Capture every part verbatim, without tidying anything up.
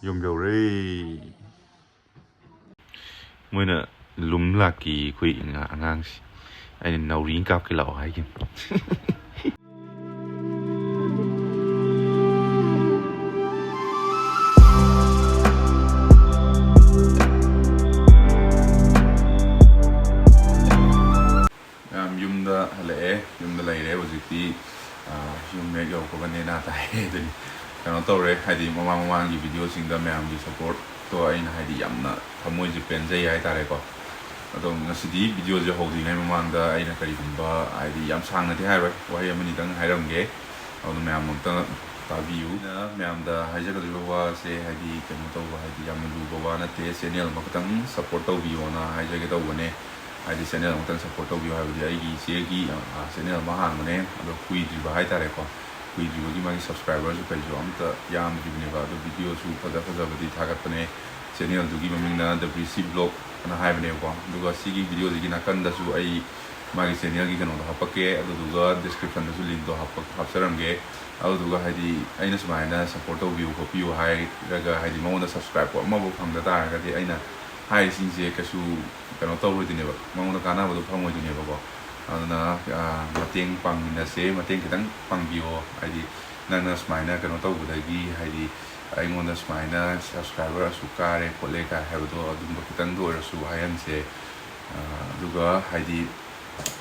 ꯌꯨꯝ ꯌꯧꯔꯦ꯫ ꯃꯣꯏꯅ ꯂꯨꯝ ꯂꯥꯛꯀꯤ ꯑꯩꯈꯣꯏ ꯑꯉꯥꯡꯁꯤ꯫ ꯑꯩꯅ ꯅꯥꯎꯔꯤ ꯀꯥꯞꯀꯦ ꯂꯥꯛꯑꯣ ꯍꯥꯏꯒꯤꯝ꯫ ꯃꯌꯥꯝ ꯌꯨꯝꯗ ꯍꯜꯂꯛꯑꯦ, ꯌꯨꯝꯗ ꯂꯩꯔꯦ ꯍꯧꯖꯤꯛꯇꯤ꯫ ꯑꯥ, ꯌꯨꯝ ꯍꯦꯛ ꯌꯧꯔꯛꯄꯒ ꯅꯦꯅꯥ ꯇꯥꯏ ꯑꯗꯨꯅꯤ꯫ ꯀꯩꯅꯣ ꯇꯧꯔꯦ, ꯍꯥꯏꯗꯤ ꯃꯃꯥꯡ ꯃꯃꯥꯡꯒꯤ ꯚꯤꯗꯤꯑꯣꯁꯤꯡꯗ ꯃꯌꯥꯝꯒꯤ ꯁꯞꯄꯣꯔꯠꯇꯣ ꯑꯩꯅ ꯍꯥꯏꯗꯤ ꯌꯥꯝꯅ ꯊꯃꯣꯏꯁꯦ ꯄꯦꯟꯖꯩ ꯍꯥꯏꯇꯥꯔꯦꯀꯣ꯫ ꯑꯗꯣ ꯉꯁꯤꯗꯤ ꯚꯤꯗꯤꯑꯣꯁꯦ ꯍꯧꯗ꯭ꯔꯤꯉꯩ ꯃꯃꯥꯡꯗ ꯑꯩꯅ ꯀꯔꯤꯒꯨꯝꯕ ꯍꯥꯏꯗꯤ ꯌꯥꯝ ꯁꯥꯡꯅꯗꯤ ꯍꯥꯏꯔꯣꯏ, ꯋꯥꯍꯩ ꯑꯃꯅꯤꯗꯪ ꯍꯥꯏꯔꯝꯒꯦ꯫ ꯑꯗꯨ ꯃꯌꯥꯝ ꯑꯃꯨꯛꯇ ꯇꯥꯕꯤꯌꯨ꯫ ꯑꯩꯅ ꯃꯌꯥꯝꯗ ꯍꯥꯏꯖꯒꯗꯧꯔꯤꯕ ꯋꯥꯁꯦ ꯍꯥꯏꯗꯤ ꯀꯩꯅꯣ ꯇꯧꯕ ꯍꯥꯏꯗꯤ ꯌꯥꯝꯅ ꯂꯨꯕ ꯋꯥ ꯅꯠꯇꯦ꯫ ꯆꯦꯅꯦꯜ ꯑꯃꯈꯛꯇꯪ ꯁꯞꯄꯣꯔꯠ ꯇꯧꯕꯤꯌꯣꯅ ꯍꯥꯏꯖꯒꯦ ꯇꯧꯕꯅꯦ꯫ ꯍꯥꯏꯗꯤ ꯆꯦꯅꯦꯜ ꯑꯃꯈꯛꯇꯪ ꯁꯞꯄꯣꯔꯠ ꯇꯧꯕꯤꯌꯣ ꯍꯥꯏꯕꯗꯤ ꯑꯩꯒꯤ ꯏꯆꯦꯒꯤ, ꯑ, ꯆꯦꯅꯦꯜ ꯑꯃ ꯍꯥꯡꯕꯅꯦ, ꯑꯗꯣ ꯀꯨꯏꯗ꯭ꯔꯤꯕ ꯍꯥꯏꯇꯥꯔꯦꯀꯣ꯫ ꯀꯨꯏꯗ꯭ꯔꯤꯕꯒꯤ ꯃꯥꯒꯤ ꯁꯕꯁꯀ꯭ꯔꯥꯏꯕꯔꯁꯨ ꯀꯩꯁꯨ ꯑꯝꯇ ꯌꯥꯝꯗ꯭ꯔꯤꯕꯅꯦꯕ꯫ ꯑꯗꯣ ꯚꯤꯗꯤꯑꯣꯁꯨ ꯐꯖ ꯐꯖꯕꯗꯤ ꯊꯥꯒꯠꯄꯅꯦ꯫ ꯆꯦꯅꯦꯜꯗꯨꯒꯤ ꯃꯃꯤꯡꯅ The Breezy Vlog ꯑꯅ ꯍꯥꯏꯕꯅꯦꯕꯀꯣ꯫ ꯑꯗꯨꯒ ꯁꯤꯒꯤ ꯚꯤꯗꯤꯑꯣꯁꯤꯒꯤ ꯅꯥꯀꯟꯗꯁꯨ ꯑꯩ ꯃꯥꯒꯤ ꯆꯦꯅꯦꯜꯒꯤ ꯀꯩꯅꯣꯗꯣ ꯍꯥꯞꯄꯛꯀꯦ, ꯑꯗꯨꯗꯨꯒ ꯗꯤꯁꯀ꯭ꯔꯤꯞꯁꯟꯗꯁꯨ ꯂꯤꯡꯛꯇꯣ ꯍꯥꯞꯄꯛ-, ꯍꯥꯞꯆꯔꯝꯒꯦ꯫ ꯑꯗꯨꯗꯨꯒ ꯍꯥꯏꯗꯤ ꯑꯩꯅ ꯁꯨꯃꯥꯏꯅ ꯁꯞꯄꯣꯔꯠ ꯇꯧꯕꯤꯌꯨ ꯈꯣꯠꯄꯤꯌꯨ ꯍꯥꯏꯔꯒ ꯍꯥꯏꯗꯤ ꯃꯉꯣꯟꯗ ꯁꯕꯁꯀ꯭ꯔꯥꯏꯕ ꯑꯃꯐꯥꯎ ꯐꯪꯗ ꯇꯥꯔꯒꯗꯤ ꯑꯩꯅ ꯍꯥꯏꯔꯤꯁꯤꯡꯁꯦ ꯀꯩꯁꯨ ꯀꯩꯅꯣ ꯇꯧꯔꯣꯏꯗꯣꯏꯅꯦꯕ, ꯃꯉꯣꯟꯗ ꯀꯥꯟꯅꯕꯗꯣ ꯐꯪꯉꯣꯏꯗꯣꯏꯅꯦꯕꯀꯣ꯫ ꯑꯗꯨꯅ, ꯑ, ꯃꯇꯦꯡ ꯄꯥꯡꯃꯤꯟꯅꯁꯦ, ꯃꯇꯦꯡ ꯈꯤꯇꯪ ꯄꯥꯡꯕꯤꯌꯣ꯫ ꯍꯥꯏꯗꯤ ꯅꯪꯅ ꯁꯨꯃꯥꯏꯅ ꯀꯩꯅꯣ ꯇꯧꯕꯗꯒꯤ ꯍꯥꯏꯗꯤ ꯑꯩꯉꯣꯟꯗ ꯁꯨꯃꯥꯏꯅ ꯁꯕꯁꯀ꯭ꯔꯥꯏꯕꯔ ꯑꯁꯨꯛ ꯀꯥꯔꯦ ꯈꯣꯠꯂꯦ ꯀꯥꯏ ꯍꯥꯏꯕꯗꯣ ꯑꯗꯨꯝꯕ ꯈꯤꯇꯪꯗ ꯑꯣꯏꯔꯁꯨ ꯍꯥꯏꯍꯟꯁꯦ꯫ ꯑ, ꯑꯗꯨꯒ ꯍꯥꯏꯗꯤ,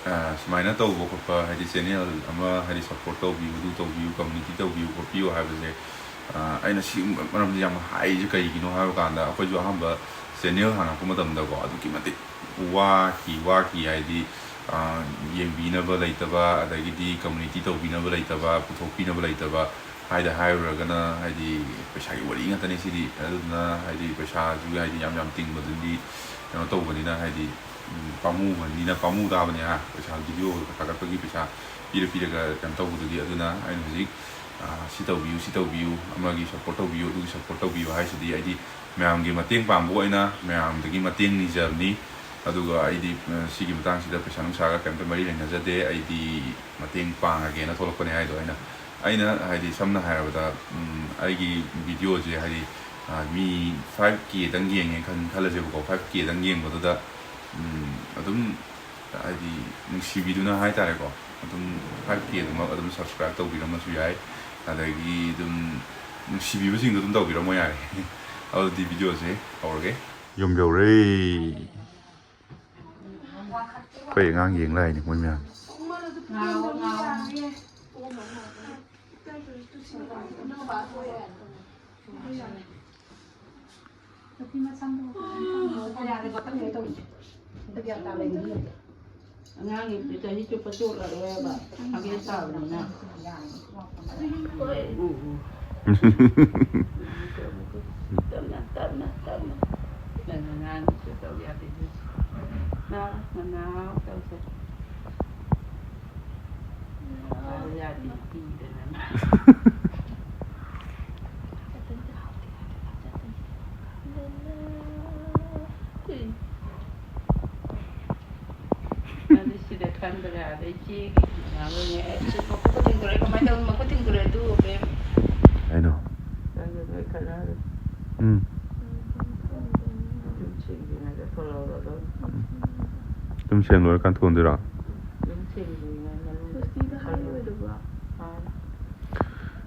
ꯑ, ꯁꯨꯃꯥꯏꯅ ꯇꯧꯕ ꯈꯣꯠꯄ ꯍꯥꯏꯗꯤ ꯆꯦꯅꯦꯜ ꯑꯃ ꯍꯥꯏꯗꯤ ꯁꯞꯄꯣꯔꯠ ꯇꯧꯕꯤꯌꯨ, ꯑꯗꯨ ꯇꯧꯕꯤꯌꯨ, ꯀꯝꯃ꯭ꯌꯨꯅꯤꯇꯤ ꯇꯧꯕꯤꯌꯨ ꯈꯣꯠꯄꯤꯌꯨ ꯍꯥꯏꯕꯁꯦ, ꯑ, ꯑꯩꯅ ꯁꯤꯒꯨꯝꯕ ꯃꯔꯝꯁꯦ ꯌꯥꯝ ꯍꯥꯏꯔꯤꯁꯦ ꯀꯩꯒꯤꯅꯣ ꯍꯥꯏꯕ ꯀꯥꯟꯗ ꯑꯩꯈꯣꯏꯁꯨ ꯑꯍꯥꯟꯕ ꯆꯦꯅꯦꯜ ꯍꯥꯡꯉꯛꯄ ꯃꯇꯝꯗꯀꯣ ꯑꯗꯨꯛꯀꯤ ꯃꯇꯤꯛ ꯋꯥꯈꯤ, ꯋꯥꯈꯤ ꯍꯥꯏꯗꯤ, ꯑ, ꯌꯦꯡꯕꯤꯅꯕ ꯂꯩꯇꯕ, ꯑꯗꯒꯤꯗꯤ ꯀꯝꯃ꯭ꯌꯨꯅꯤꯇꯤ ꯇꯧꯕꯤꯅꯕ ꯂꯩꯇꯕ, ꯄꯨꯊꯣꯛꯄꯤꯅꯕ ꯂꯩꯇꯕ, ꯍꯥꯏꯗ ꯍꯥꯏꯔꯨꯔꯒꯅ ꯍꯥꯏꯗꯤ ꯄꯩꯁꯥꯒꯤ ꯋꯥꯔꯤ ꯉꯥꯛꯇꯅꯦ ꯁꯤꯗꯤ꯫ ꯑꯗꯨꯗꯨꯅ ꯍꯥꯏꯗꯤ ꯄꯩꯁꯥꯁꯨ ꯍꯥꯏꯗꯤ ꯌꯥꯝ ꯌꯥꯝ ꯇꯤꯡꯕꯗꯨꯗꯤ ꯀꯩꯅꯣ ꯇꯧꯕꯅꯤꯅ ꯍꯥꯏꯗꯤ, ꯎꯝ, ꯄꯥꯝꯃꯨꯕꯅꯤꯅ ꯄꯥꯝꯃꯨ ꯇꯥꯕꯅꯦ ꯍꯥ꯫ ꯄꯩꯁꯥ ꯚꯤꯗꯤꯑꯣ ꯊꯥꯒꯠꯄꯒꯤ ꯄꯩꯁꯥ ꯄꯤꯔ ꯄꯤꯔꯒ ꯀꯩꯅꯣ ꯇꯧꯕꯗꯨꯗꯤ꯫ ꯑꯗꯨꯅ ꯑꯩꯅ ꯍꯧꯖꯤꯛ, ꯑ, ꯁꯤ ꯇꯧꯕꯤꯌꯨ, ꯁꯤ ꯇꯧꯕꯤꯌꯨ, ꯑꯃꯒꯤ ꯁꯞꯄꯣꯔꯠ ꯇꯧꯕꯤꯌꯨ, ꯑꯗꯨꯒꯤ ꯁꯞꯄꯣꯔꯠ ꯇꯧꯕꯤꯌꯨ ꯍꯥꯏꯁꯤꯗꯤ ꯑꯩꯗꯤ ꯃꯌꯥꯝꯒꯤ ꯃꯇꯦꯡ ꯄꯥꯡꯕ ꯑꯣꯏꯅ ꯃꯌꯥꯝꯗꯒꯤ ꯃꯇꯦꯡ ꯅꯤꯖꯕꯅꯤ꯫ ꯑꯗꯨꯒ ꯑꯩꯗꯤ, ꯑ, ꯁꯤꯒꯤ ꯃꯇꯥꯡꯁꯤꯗ ꯄꯩꯁꯥ ꯅꯨꯡꯁꯥꯒ ꯀꯩꯝꯇ ꯃꯔꯤ ꯂꯩꯅꯖꯗꯦ꯫ ꯑꯩꯗꯤ ꯃꯇꯦꯡ ꯄꯥꯡꯉꯒꯦꯅ ꯊꯣꯛꯂꯛꯄꯅꯦ ꯍꯥꯏꯗꯣ ꯑꯩꯅ꯫ ꯑꯩꯅ ꯍꯥꯏꯗꯤ ꯁꯝꯅ ꯍꯥꯏꯔꯕꯗ, ꯎꯝ, ꯑꯩꯒꯤ ꯚꯤꯗꯤꯑꯣꯁꯦ ꯍꯥꯏꯗꯤ, ꯑ, ꯃꯤ ꯐꯥꯏꯚ ꯀꯦꯗꯪ ꯌꯦꯡꯉꯦ ꯈꯟ-, ꯈꯜꯂꯁꯦꯕꯀꯣ꯫ ꯐꯥꯏꯚ ꯀꯦꯗꯪ ꯌꯦꯡꯕꯗꯨꯗ, ꯎꯝ, ꯑꯗꯨꯝ ꯍꯥꯏꯗꯤ ꯅꯨꯡꯁꯤꯕꯤꯗꯨꯅ ꯍꯥꯏꯇꯥꯔꯦꯀꯣ, ꯑꯗꯨꯝ ꯐꯥꯏꯚ ꯀꯦꯗꯨꯃꯛ ꯑꯗꯨꯝ ꯁꯕꯁꯀ꯭ꯔꯥꯏꯕ ꯇꯧꯕꯤꯔꯝꯃꯁꯨ ꯌꯥꯏ꯫ ꯑꯗꯒꯤ ꯑꯗꯨꯝ ꯅꯨꯡꯁꯤꯕꯤꯕꯁꯤꯡꯗꯣ ꯑꯗꯨꯝ ꯇꯧꯕꯤꯔꯝꯃꯣ ꯌꯥꯔꯦ꯫ ꯑꯗꯨꯗꯤ ꯚꯤꯗꯤꯑꯣꯁꯦ ꯍꯧꯔꯒꯦ꯫ ꯌꯨꯝ ꯌꯧꯔꯦ꯫ ꯑꯩꯈꯣꯏ ꯑꯉꯥꯡ ꯌꯦꯡ ꯂꯥꯛꯏꯅꯦ ꯃꯣꯏ ꯃꯌꯥꯝ꯫ ꯑꯉꯥꯡꯒꯤ ꯆꯍꯤ ꯆꯨꯞꯄ ꯆꯣꯠꯂꯔꯣꯏꯕ, ꯍꯥꯒꯦ ꯁꯥꯕꯅꯤꯅ꯫ ꯎ, ꯎ꯫ ꯇꯞꯅ, ꯇꯞꯅ, ꯇꯞꯅ꯫ ꯅꯪ ꯑꯉꯥꯡꯒꯤꯁꯨ ꯇꯧ ꯌꯥꯗꯦ꯫ ꯅꯥꯎ, ꯅꯅꯥꯎ ꯇꯧꯁꯦ꯫ ꯅꯥꯎ ꯌꯥꯗꯦ, ꯄꯤꯗꯅ꯫ ꯑꯗꯨ ꯁꯤꯗ ꯈꯟꯕꯗ ꯑꯗꯩ ꯆꯦꯒꯤ ꯉꯥꯡꯉꯨꯅꯦ꯫ ꯑꯩ ꯃꯈꯨꯠ ꯊꯤꯡꯗꯣꯔꯦ꯫ ꯀꯃꯥꯏꯅ ꯇꯧꯅꯤ? ꯃꯈꯨꯠ ꯊꯤꯡꯗꯣꯔꯦ ꯑꯗꯨ, ꯕꯦꯝ꯫ ꯀꯩꯅꯣ? ꯅꯪꯒ ꯅꯣꯏ ꯈꯠꯅꯔꯦ꯫ ꯎꯝ꯫ ꯌꯨꯝ ꯁꯦꯡꯗ꯭ꯔꯤꯉꯩꯗ ꯊꯣꯛꯂꯛꯑꯣ ꯑꯗꯨꯝ꯫ ꯌꯨꯝ ꯁꯦꯡ ꯂꯣꯏꯔꯀꯥꯟ ꯊꯣꯟꯗꯣꯏꯔꯣ? ꯌꯨꯝ ꯁꯦꯡꯗ꯭ꯔꯤꯉꯩ ꯃꯅꯨꯡꯗ ꯁꯣꯁꯇꯤꯗ ꯍꯥꯏꯔꯣꯏꯗꯕ꯭ꯔꯣ?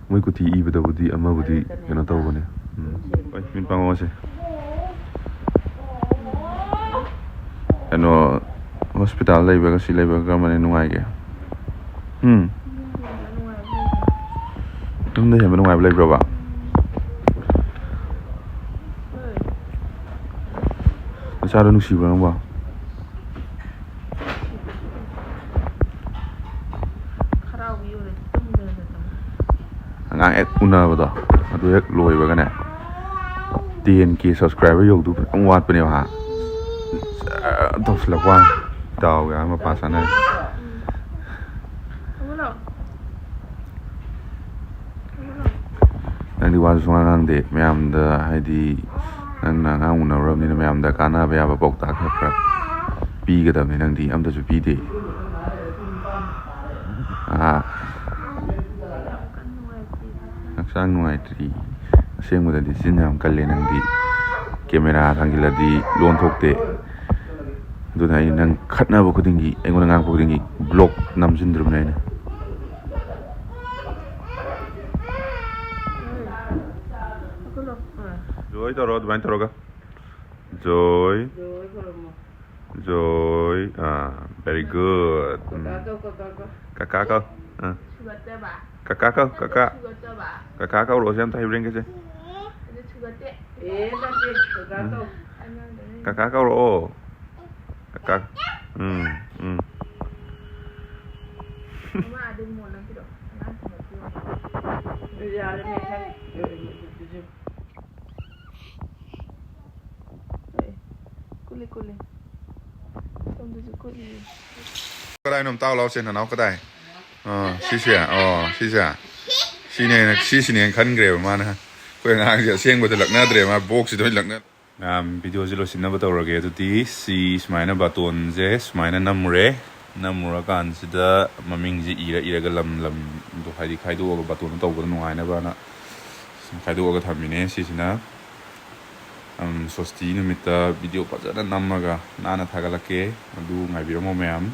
ꯃꯣꯏ ꯀꯨꯊꯤ ꯏꯕꯗꯕꯨꯗꯤ ꯑꯃꯕꯨꯗꯤ ꯀꯩꯅꯣ ꯇꯧꯕꯅꯦ꯫ ꯎꯝ꯫ ꯍꯣꯏ, ꯃꯤꯠ ꯄꯥꯡꯉꯣꯁꯦ꯫ ꯀꯩꯅꯣ, ꯍꯣꯁꯄꯤꯇꯥꯜ ꯂꯩꯕꯒ ꯁꯤ ꯂꯩꯕꯒ ꯀꯔꯝꯕꯅ ꯅꯨꯡꯉꯥꯏꯒꯦ? ꯎꯝ? ꯌꯨꯝꯗ ꯍꯦꯟꯕ ꯅꯨꯡꯉꯥꯏꯕ ꯂꯩꯕ꯭ꯔꯕ? ꯅꯆꯥꯗꯣ ꯅꯨꯡꯁꯤꯕ꯭ꯔꯣ ꯅꯪꯕꯣ? ꯍꯔꯥꯎꯕꯤ ꯑꯣꯏꯔꯦ, ꯇꯨꯝꯗꯅ ꯑꯗꯨꯝ꯫ ꯑꯉꯥꯡ ꯍꯦꯛ ꯎꯅꯕꯗꯣ, ꯑꯗꯨ ꯍꯦꯛ ꯂꯣꯏꯕꯒꯅꯦ, ꯇꯦꯟ ꯀꯦ ꯁꯕꯁꯀ꯭ꯔꯥꯏꯕꯔ ꯌꯧꯗꯧ ꯈꯤꯇꯪ ꯋꯥꯠꯄꯅꯦꯕ, ꯍꯥ? ꯖꯔ ꯇꯧꯁꯤꯜꯂꯛꯄ ꯋꯥꯅꯤ꯫ ꯗꯥꯎ ꯌꯥꯔ ꯃꯄꯥ ꯆꯥꯅꯔꯦ꯫ ꯅꯪꯗꯤ ꯋꯥꯁꯨ ꯁꯨꯡꯉꯥꯡ ꯉꯥꯡꯗꯦ ꯃꯌꯥꯝꯗ, ꯍꯥꯏꯗꯤ ꯅꯪꯅ ꯑꯉꯥꯡ ꯎꯅꯔꯨꯔꯕꯅꯤꯅ ꯃꯌꯥꯝꯗ ꯀꯥꯟꯅꯕ ꯌꯥꯕ ꯄꯥꯎꯇꯥꯛ ꯈꯔ ꯈꯔ ꯄꯤꯒꯗꯕꯅꯤ, ꯅꯪꯗꯤ ꯑꯝꯇꯁꯨ ꯄꯤꯗꯦ꯫ ꯑꯥ꯫ ꯍꯛꯆꯥꯡ ꯅꯨꯡꯉꯥꯏꯇ꯭ꯔꯤ꯫ ꯑꯁꯦꯡꯕꯗꯗꯤ ꯆꯤꯟ ꯌꯥꯝ ꯀꯜꯂꯦ ꯅꯪꯗꯤ꯫ ꯀꯦꯃꯦꯔꯥ ꯊꯥꯡꯖꯤꯜꯂꯗꯤ ꯂꯣꯟ ꯊꯣꯛꯇꯦ꯫ ꯑꯗꯨꯅ ꯑꯩ ꯅꯪ ꯈꯠꯅꯕ ꯈꯨꯗꯤꯡꯒꯤ, ꯑꯩꯉꯣꯟꯗ ꯉꯥꯡꯕ ꯈꯨꯗꯤꯡꯒꯤ ꯕ꯭ꯂꯣꯛ ꯅꯝꯁꯤꯟꯗ꯭ꯔꯤꯕꯅꯦ ꯑꯩꯅ꯫ ꯖꯣꯏ ꯇꯧꯔꯣ ꯑꯗꯨꯃꯥꯏꯅ ꯇꯧꯔꯒ꯫ ꯖꯣꯏ꯫ ꯖꯣꯏ꯫ ꯑꯥ, very good꯫ ꯎꯝ꯫ ꯀꯀꯥ ꯀꯧ, ꯀꯀꯥ ꯀꯧ꯫ ꯀꯀꯥ ꯀꯧ꯫ ꯑꯥ꯫ ꯀꯀꯥ ꯀꯧ, ꯀꯀꯥ꯫ ꯀꯀꯥ ꯀꯧꯔꯛꯑꯣꯁꯦ ꯑꯝꯇ ꯍꯩꯕ꯭ꯔꯦꯟꯒꯁꯦ꯫ ꯀꯀꯥ ꯀꯧꯔꯛꯑꯣ꯫ ꯀꯀꯥ꯫ ꯎꯝ, ꯎꯝ꯫ ꯀꯨꯂꯤ, ꯀꯨꯂꯤ꯫ ꯁꯣꯝꯗꯁꯨ ꯀꯨꯂꯤ꯫ ꯀꯗꯥꯏꯅꯣ ꯑꯝꯇ ꯇꯥꯎ ꯂꯥꯎꯁꯦ, ꯅꯅꯥꯎ ꯀꯗꯥꯏ? ꯑꯣ, ꯁꯤꯁꯦ? ꯑꯣ, ꯁꯤꯁꯦ? ꯁꯤꯅꯦꯅ, ꯁꯤꯁꯤꯅꯦꯅ ꯈꯟꯈ꯭ꯔꯦꯕ ꯃꯥꯅ꯫ ꯑꯩꯈꯣꯏ ꯑꯉꯥꯡꯁꯦ ꯑꯁꯦꯡꯕꯗ ꯂꯛꯅꯗ꯭ꯔꯦ, ꯃꯥ ꯕꯣꯛꯁꯤꯗ ꯑꯣꯏꯅ ꯂꯛꯅ-, ꯃꯌꯥꯝ, ꯚꯤꯗꯤꯑꯣꯁꯦ ꯂꯣꯏꯁꯤꯟꯅꯕ ꯇꯧꯔꯒꯦ꯫ ꯑꯗꯨꯗꯤ ꯁꯤ ꯁꯨꯃꯥꯏꯅ ꯕꯥꯇꯣꯟꯁꯦ ꯁꯨꯃꯥꯏꯅ ꯅꯝꯃꯨꯔꯦ꯫ ꯅꯝꯃꯨꯔꯀꯥꯟꯁꯤꯗ ꯃꯃꯤꯡꯁꯦ ꯏꯔ ꯏꯔꯒ ꯂꯝ ꯂꯝꯗꯣ, ꯍꯥꯏꯗꯤ ꯈꯥꯏꯗꯣꯛꯑꯒ ꯕꯥꯇꯣꯟꯗꯣ ꯇꯧꯕꯗ ꯅꯨꯡꯉꯥꯏꯅꯕꯅ ꯁꯨꯝ ꯈꯥꯏꯗꯣꯛꯑꯒ ꯊꯝꯃꯤꯅꯦ꯫ ꯁꯤꯁꯤꯅ, ꯎꯝ, ꯁꯣꯁꯇꯤ ꯅꯨꯃꯤꯠꯇ ꯚꯤꯗꯤꯑꯣ ꯐꯖꯅ ꯅꯝꯃꯒ ꯅꯥꯟꯅ ꯊꯥꯒꯠꯂꯛꯀꯦ꯫ ꯑꯗꯨ ꯉꯥꯏꯕꯤꯔꯝꯃꯣ ꯃꯌꯥꯝ꯫